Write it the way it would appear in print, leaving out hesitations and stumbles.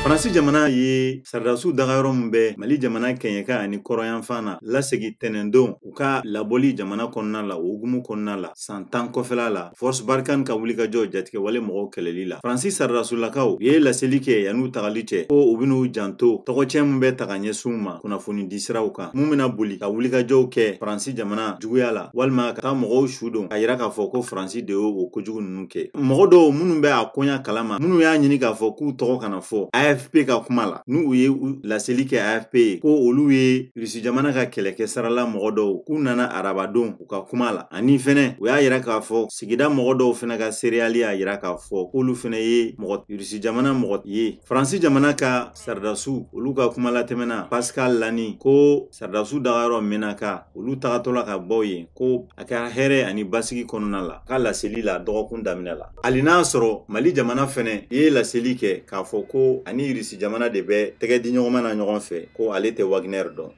Faransi jamana ye sɔrɔdasiw dagayɔrɔ min bɛ Mali jamana kɛɲɛka ani kɔrɔnyanfan na lasegin tɛnɛndon u ka labɔli jamana kɔnɔna la, o hukumu kɔnɔna la, san 10 kɔfɛla la, Force Barkhane ka wulikajɔ jatigɛwale mɔgɔw kɛlɛli la. Faransi sɔrɔdasulakaw u ye laseli kɛ yan'u tagali cɛ ko u bɛn'u janto tɔgɔcɛn min bɛ ta ka ɲɛsin u ma kunnafoni di siraw kan, mun bɛna boli ka wulikajɔw kɛ Faransi jamana juguya la walima ka taa mɔgɔw su don a yira k'a fɔ ko Faransi de y'o kojugu ninnu kɛ. Mɔgɔ dɔw minnu bɛ a koɲa kalama, minnu y'a ɲini k'a fɔ k'u tɔgɔ kana fɔ AFP ka kuma la, n'u ye laseli kɛ AFP ye ko olu ye Irisi jamana ka kɛlɛkɛ sarala mɔgɔ dɔw k'u nana arabadon u ka kuma la. Ani fɛnɛ u y'a yira k'a fɔ sigida mɔgɔ dɔw fɛnɛ ka seereyali y'a yira k'a fɔ k'olu fɛnɛ ye mɔgɔ Irisi jamana mɔgɔ ye. Faransi jamana ka sɔrɔdasiw olu ka kuma latɛmɛna Pascal Lani ko sɔrɔdasiw dagayɔrɔ Menaka olu tagatɔla ka bɔ yen ko a kɛra hɛrɛ ani basigi kɔnɔna la ka laseli la dɔgɔkun daminɛ la. Hali n'a sɔrɔ Mali jamana fɛnɛ ye laseli kɛ k'a fɔ ko ani Irisi jamana de bɛ tɛgɛ di ɲɔgɔn ma na ɲɔgɔn fɛ ko ale tɛ Wagner dɔn.